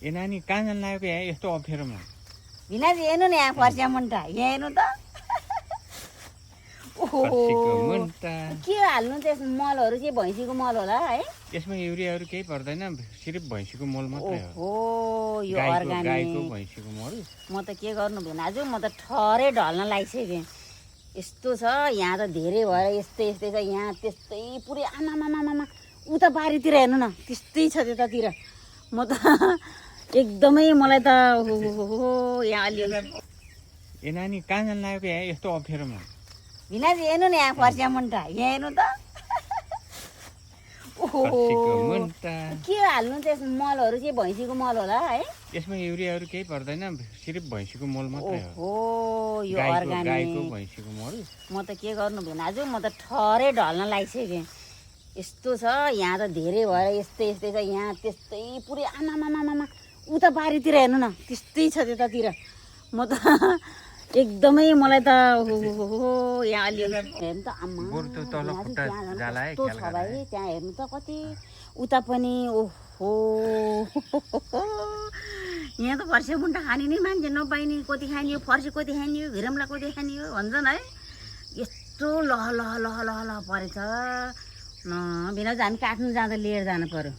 ए नानी कहाँ जान लागेको यहाँ यस्तो अप्ठ्यारोमा? भिनाजी हेर्नु न यहाँ फर्स्या मुन्टा यहाँ हेर्नु त। फर्सीको मुन्टा। के हाल्नु त्यस मलहरू चाहिँ भैँसीको मल होला है? यसमा युरियाहरू केही पर्दैन, सिर्फ भैँसीको मल मात्रै हो। ओहो यो गाईको अर्गानिक। भैँसीको मल। म त के गर्नु भिनाजु, म त ठहरै ढल्न लागिसकेँ। यस्तो छ यहाँ त धेरै भएर यस्तै यस्तै छ यहाँ, त्यस्तै पुरै आमामामामा उता बारीतिर हेर्नु न त्यस्तै छ त्यतातिर। म त एकदमै मलाई त यहाँ अलिअलि। ए नानी कहाँ जान लागेको यहाँ यस्तो अप्ठ्यारोमा? भिनाजी हेर्नु न यहाँ फर्स्या मुन्टा यहाँ हेर्नु त। फर्सीको मुन्टा। के हाल्नु त्यस मलहरू चाहिँ भैँसीको मल होला है? यसमा युरियाहरू केही पर्दैन, सिर्फ भैँसीको मल मात्रै हो। ओहो यो गाईको अर्गानिक। भैँसीको मल। म त के गर्नु भिनाजु, म त ठहरै ढल्न लागिसकेँ। यस्तो छ यहाँ त धेरै भएर यस्तै यस्तै छ यहाँ, त्यस्तै पुरै आमामामामा उता बारीतिर हेर्नु न त्यस्तै छ त्यतातिर। म त एकदमै मलाई त यहाँ अलिअलि हेर्नु त आमा कस्तो छ भाइ त्यहाँ हेर्नु त कति उता पनि। ओहो यहाँ त फर्सी मुन्टा खाने नै मान्छे नपाइने, कति खाने हो फर्सी, कति खाने हो भिरमला, कति खाने हो भन्छन् है। यस्तो लह लह लह लह लह परेछ न भिनाजु, हामी काट्नु जाँदा लिएर जानु पर्यो।